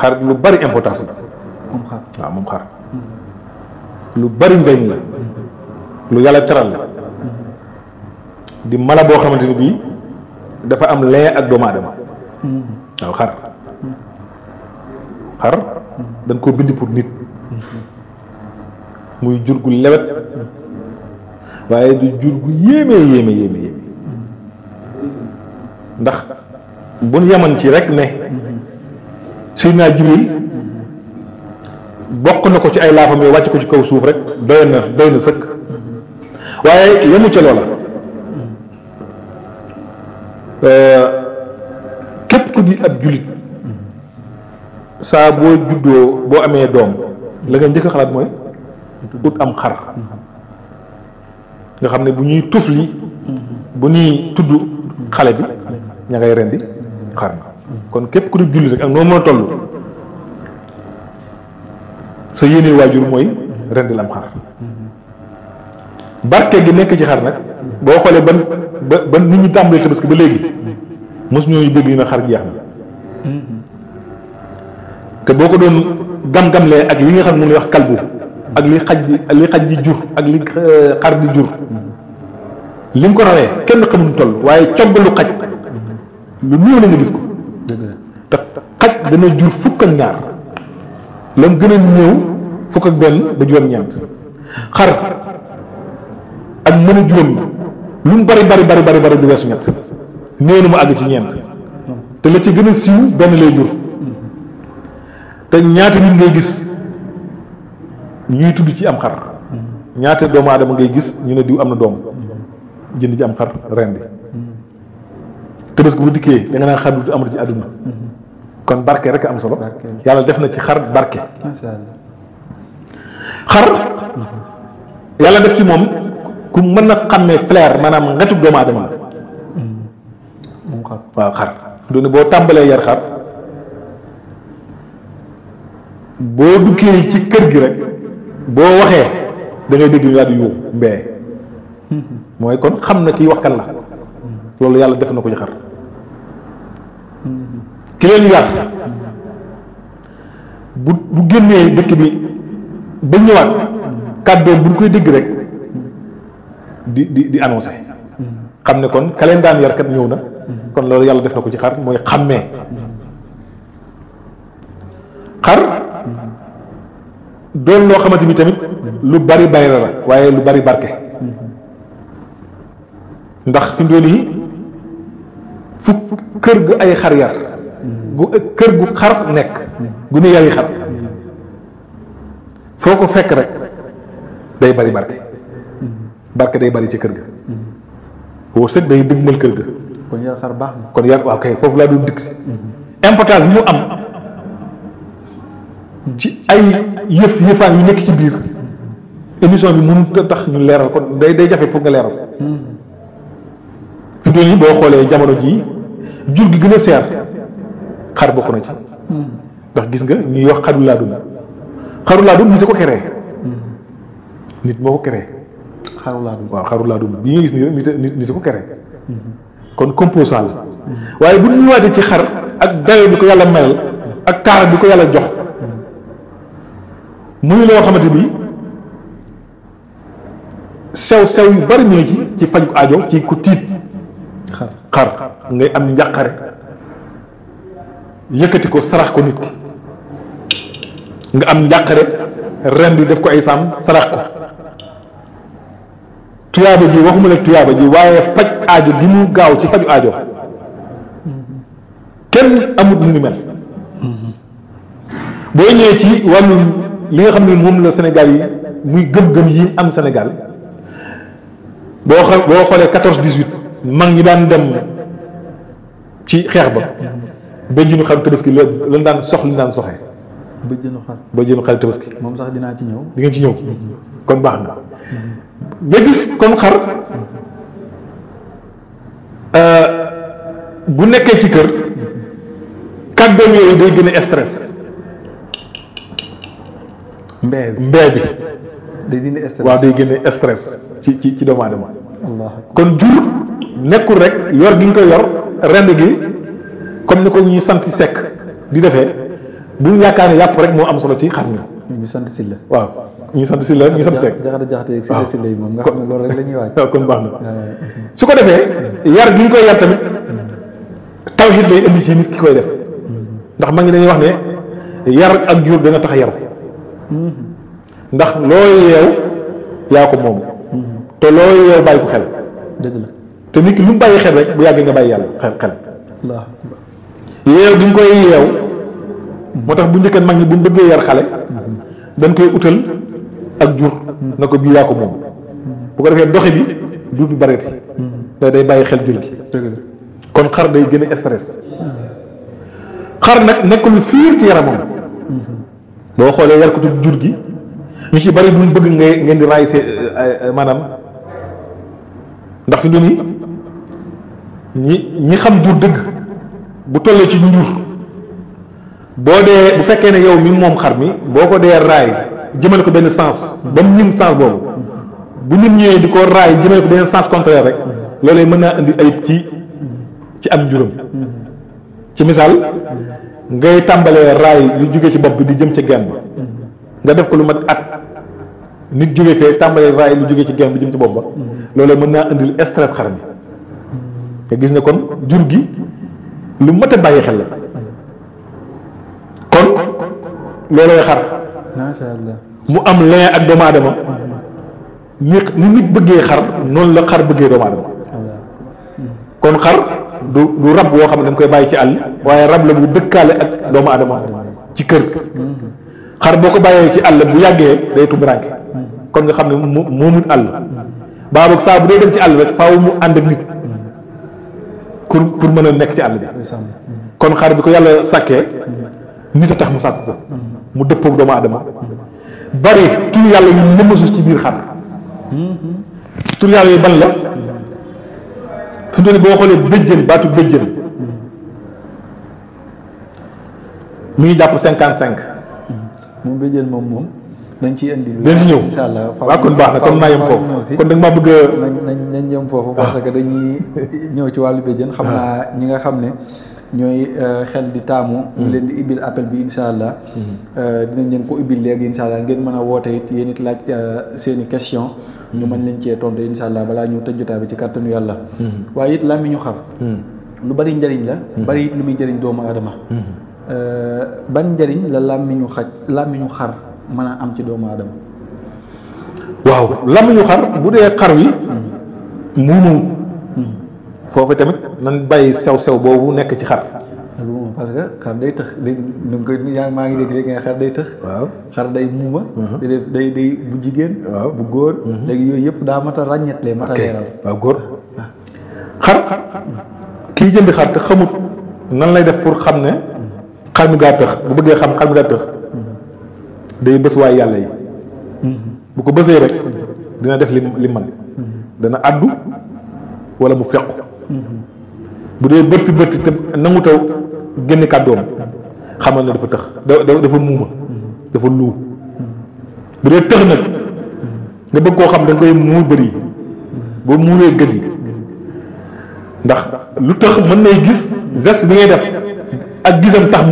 xar lu bari importance la moom xar waaw moom xar lu bari njëriñ la lu yàlla teral la di mala boo xamante ni bii dafa am lien ak doomu aadama waaw xar dañ koo bind pour nit muy jur gu lewet waaye du jur gu yéeme ndax buñ yaman ci rek ne Seydina Jibril bokk na ko ci ay laafam yoo wàcc ko ci kaw suuf rek doy na sëkk waaye yemu ca loola képp ku di ab jullit saa boo juddoo boo amee doom la nga njëkk a xalaat mooy ut am xar nga xam ne bu ñuy tufli bu ñuy tudd xale bi ña ngay rendi xar na kon képp ku di jullit rek ak noo mën a toll sa yéene waajur mooy rendil am xar barke gi nekk ci xar nag boo xoolee ba nit ñi tàmbalee tabaski ba léegi mos ñooñu dégg ñu ne xar jeex na te boo ko doon gam-gamlee ak li nga xam ne moom lay wax kalbu ak li xaj di jur ak li xar di jur li mu ko rawee kenn xamul toll waaye coggalu xaj lu néew la nga gis ko te xaj dana jur fukk ak ñaar la mu gën a ñëw fukk ak benn ba juróom-ñeent xar ak mën a juróom lu mu bari du weesu ñett néew na mu àgg ci ñeent te la ci gën a siiw benn lay jur te ñaata nit ngay gis ñuy tudd ci am xar ñaata doomu aadama ngay gis ñu ne diw am na doom jënd ci am xar rendi Tabaski bu dikkee da nga naan xar du amatu ci àdduna kon barke rek am solo yàlla def na ci xar barke xar yàlla def ci moom ku mën a xàmmee flair maanaam ngetu doomu aadama waaw xar du ne boo tàmbalee yar xar boo duggee ci kër gi rek boo waxee da ngay dégg ñu daal di yuux mbee mooy kon xam na kii wax kan la loolu yàlla def na ko ci xar ki leen yar bu génnee dëkk bi ba ñëwaat kàddoom bu ñu koy dégg rek di annoncé xam ne kon ka leen daan yar kat ñëw na kon loolu yàlla def na ko ci xar mooy xàmmee xar doon loo xamante ni tamit lu bari bayra la waaye lu bari barke ndax fi mu doon yi fu kër gu ay xar yar kër gu xar nekk gu ne yari xar foo ko fekk rek day bari barke day bari ci kër ga wërsëg day dëgmal kër ga kon yar xar baax na kon yar waaw kay foofu laa doon dikk si importance bi mu am ci ay yëfaan yu nekk ci biir émission bi mënut a tax ñu leeral kon day jafe pour nga leeral fi doon yi boo xoolee jamono jii jur gi gën a seer xar bokk na ci ndax gis nga ñuy wax xaru laadum nit a ko keree nit moo ko keree xaru laadum bi nga gis nii rek nit a ko keree kon composant la waaye bu ñu ñëwaatee ci xar ak dayo bi ko yàlla mayal ak taar bi ko yàlla jox muy loo xamante bi sew yu bari ñu ci faju aajo ci ku tiit xar ngay am njàqare yëkkati ko sarax ko nit ki nga am njàqare ren di def ko ay saam sarax ko tuyaaba ji waxuma la tuyaaba ji waaye faj aajo gi mu gaaw ci faju aajo kenn amut lu ni mel boo ñëwee ci wàllu li nga xam ne moom la Sénégal yi muy gëm-gëm yi am Sénégal boo xoolee 14-18 mag ñi daan dem ci xeex ba bëjjunu xar tabaski lan daan li daan soxee bëjjunu xar tabaski moom sax dinaa ci ñëw di nga ci ñëw kon baax na nga gis kon xar bu nekkee ci kër kàddoom yooyu day gën a stress mbee bi day dindi stress waaw day génne stress ci doomu aadama kon jur nekkul rek yor gi nga koy yor rend gi comme ni ko ñuy sant sekk di defee bu ñu yaakaar ne yàpp rek moo am solo ci xar mi. ñu sant Sylla. waaw ñu sant Sylla ñu sant Seck. jaxate yeeg Sylla yi moom nga xam ne loolu rek la ñuy waaj. waaw kon baax na su ko defee yar gi ñu koy yar tamit tawhid lay indi ci nit ki koy def ndax ma ngi dañuy wax ne yar ak jur dana tax yaru ndax loo yeew yaa ko moom te loo yeew bàyyi ko xel. dëgg la te nit ki lu mu bàyyi xel rek bu yàggee nga bàyyi yàlla xel. yeew gi ñu koy yeew moo tax bu njëkkan mag ñi bu ñu bëggee yar xale dañ koy utal ak jur na ko bii yaa ko moom bu ko defee doxi bi jur bi bareeti te day bàyyi xel jur gi. kon xar day gën a stress xar nag nekk lu fiir ci yaramam boo xoolee yar ko tu jur gi ñu ci bari duñ bëgg ngeen di raay maanaam ndax fi mu nii ñi xam jur dëgg bu tollee ci njur boo dee bu fekkee ne yow mi moom xar mi boo ko dee raay jëmale ko benn sens ba mu ñim sens boobu bu nit ñëwee di ko raay jëmale ko benn sens contraire rek loolu mën naa indi ayib ci am njuram ci misaal ngay tàmbalee raay lu jóge ci bopp bi di jëm ci genn ba nga def ko lu mat at nit jóge fee tàmbalee raay lu jóge ci genn bi jëm ci bopp ba loolu mën naa indil stress xar mi te gis ne kon jur gi lu mat a bàyyi xel la kon loolooy xar macha allah mu am lien ak doomu aadama ni nit bëggee xar noonu la xar bëggee doomu aadama kon xar du rab woo xam ne dañ koy bàyyi ci àll waaye rab la bu dëkkaale ak doomu aadama ci kër xar boo ko bàyyee ci àll bu yàggee day tumuraanke kon nga xam ne moomul àll baa boog saa bu dee dem ci àll rek faaw mu ànd ak nit pour mën a nekk ci àll bi kon xar bi ko yàlla sàkkee nit a tax mu sàkk ko mu dëppoog doomu aadama bari tur yàlla yu nëmasu ci biir xar tur yàlla yi ban la fi mu ne boo xoolee béjjën baatu béjjën mi ngi jàpp 55. moom béjjën moom dañ ciy indi. dañ ci ñëw incha allah waaw kon baax na kon naa yem foofu kon da nga maa bëgg a. nañ yem foofu parce que dañuy ñëw ci wàllu béjjën xam naa ñi nga xam ne ñooy xel di taamu. ñu leen di ibbil appel bi incha allah. dinañ leen ko ibbil léegi incha allah ngeen mën a woote it yéen it laaj seen i question ñu mën leen cee tontu incha allah balaa ñu tëj jotaay bi ci kàttanu yàlla. waaye it làmmiñu xar. lu bari njëriñ la. bari it lu muy njëriñ doomu aadama. ban njëriñ la làmmiñu xar mën a am ci doomu aadama. waaw làmmiñu xar bu dee xar wi. muunu. foofu tamit nan bàyyi sew boobu nekk ci xar. parce que xar day tëx maa ngi dégg léegi nga xar day tëx. waaw xar day muuma. day bu jigéen. waaw bu góor. léegi yooyu yëpp daa mat a ràññetle mat a leeral. waaw góor xar kii jënd xar te xamut nan lay def pour xam ne xar mi daa tëx bu bëggee xam xar mi daa tëx day bës waay yàlla yi. bu ko bësee rek dina def li man dana addu wala mu fequ bu dee bërti te nangu taw génn kàddoom xamal ne dafa tëx dafa muuma dafa luu bu dee tëx nag nga bëgg koo xam da nga koy muur bëri boo muuree gët yi ndax lu tëx mën nay gis geste bi ngay def ak gisam tax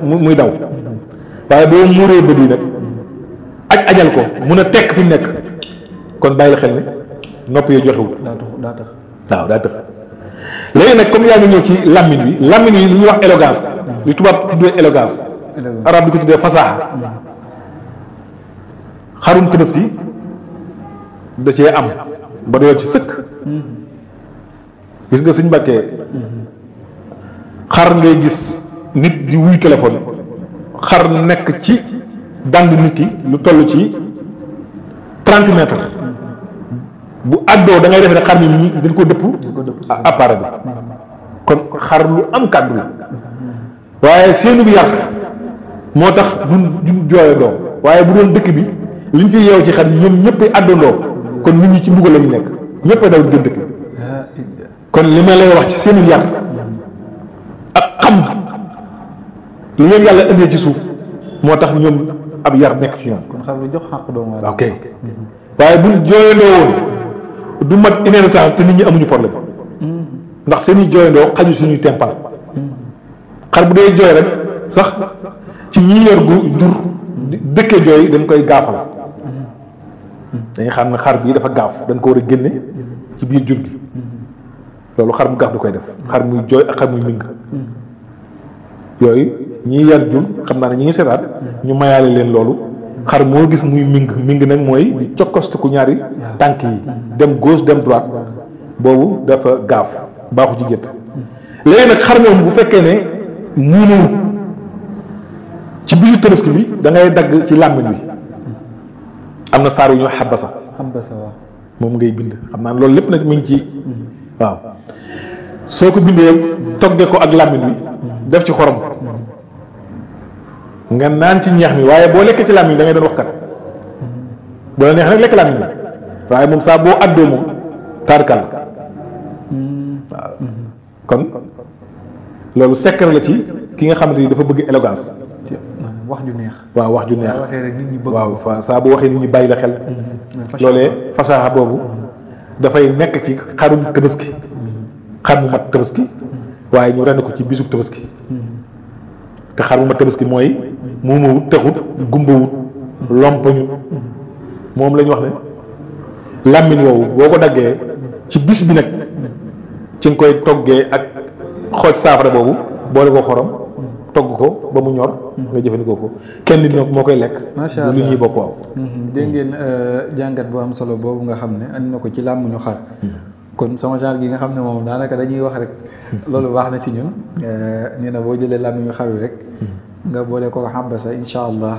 muy daw waaye boo muuree bët yi nag ajal ko mun a tekk fi nekk kon bàyyi la xel ne nopp yee joxewul daa tax waaw daa tax léegi nag comme yaa ngi ñëw ci làmmiñ wi lu ñuy wax élégance li tubaab tuddee élégance arab bi ko tuddee fasaha xarum Tabaski da cee am ba doyal ci sëkk gis nga suñ Mbàkkee xar ngay gis nit di wuy téléphone xar nekk ci dànd nit ki lu toll ci 30 mètres bu àddoo da ngay def ne xar mi dañ ko dëpp appareil bi kon xar lu am kàddu la waaye seenu bi yar moo tax duñ jooyandoo waaye bu doon dëkk bi liñ fi yeew ci xar ñoom ñëpp a àddandoo kon nit ñi ci mbugal la ñu nekk ñëpp a daw gën dëkk bi kon li ma lay wax ci seenu yar ak xam li leen yàlla indee ci suuf moo tax ñoom ab yar nekk ci ñoom. kon xam nga jox xàq doomu aadama. ok waaye buñ jooyandoo woon du mat une heure de temps te nit ñi amuñu problème ndax seen i jooyandoo xaju suñuy tempal xar bu dee jooy rek sax ci ñi yor gu jur dëkke jooy dañ koy gaafal dañuy xam ne xar bii dafa gaaf dañ ko war a génne ci biir jur gi loolu xar mu gaaf du koy def xar muy jooy ak xar muy ming yooyu ñi yar jur xam naa ne ñi ngi seetaat ñu mayaale leen loolu xar moo gis muy ming nag mooy di cokkastu ku ñaari tànk yi dem gauche dem droite boobu dafa gaaf baaxu ci gétt léegi nag xar moom bu fekkee ne muunuwut ci bisu tabaski bi da ngay dagg ci làmmiñ wi am na saar yu ñoo xabasa waaw moom ngay bind xam naa loolu lépp nag mi ngi ci waaw soo ko bindee togge ko ak làmmiñ wi def ci xorom nga naan ci ñeex mi waaye boo lekkee ci làmmiñ da ngay doon wax kat bu la neex nag lekk làmmiñ bi waaye moom saa boo addoo moom taarkal waaw kon loolu secret la ci ki nga xamante ni dafa bëgg élégance wax ju neex waaw wax ju neex saa waxee rek nit ñi bëgg waaw saa boo waxee nit ñi bàyyi la xel loolee fasaxa boobu dafay nekk ci xarum tabaski xar mu mat tabaski waaye ñu rend ko ci bisub tabaski te xar mu mat tabaski mooy muumawut texut gumbawut lompañut moom la ñu wax ne làmmiñ woowu boo ko daggee ci bis bi nag ci nga koy toggee ak xooj saafara boobu boole ko xorom togg ko ba mu ñor nga jëfandikoo ko kenn nit moo koy lekk macha allah lu ñuy bokk waaw dégg ngeen jàngat bu am solo boobu nga xam ne andi na ko ci làmmiñu xar kon sama genre gi nga xam ne moom daanaka dañuy wax rek loolu baax na si ñun nee na boo jëlee làmmiñu xar wi rek nga boole ko xambasa incha allah